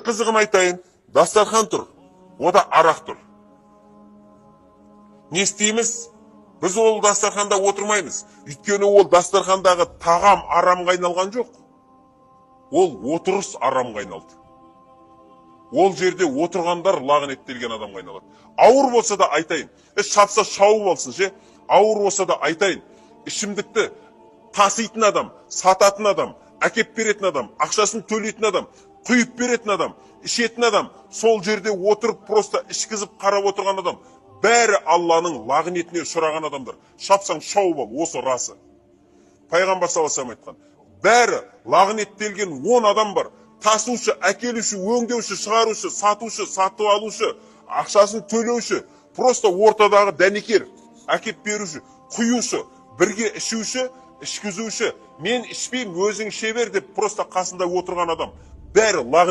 Бір қызығын айтайын, дастархан тұр, ода арақ тұр. Не істейміз? Біз ол дастарханда отырмаймыз. Өйткені ол дастархандағы тағам арамға айналған жоқ. Ол отырыс арамға айналды. Ол жерде отырғандар лағынеттелген адамға айналады. Ауыр болса да айтайын. Шапса шауып алсын ше. Ауыр болса да айтайын. Ішімдікті таситын адам, сататын адам, әкеп беретін адам, ақшасын төлейтін адам, құйып беретін адам, ішетін адам, сол жерде отырып просто ішкізіп қарап отырған адам, бәрі Алланың лағнетіне ұшыраған адамдар. Шапсаң шауып ал, осы расы. Пайғамбар саллаллаху алейхи айтқан. Бәрі лағнеттелген 10 адам бар. Тасушы, әкелуші, өңдеуші, шығарушы, сатушы, сатып алушы, ақшасын төлеуші, просто ортадағы дәнекер, әкеп беруші, құюшы, бірге ішуші, ішкізуші, мен ішпеймін, өзің іше бер деп просто қасында отырған адам. Бәрі лағнет.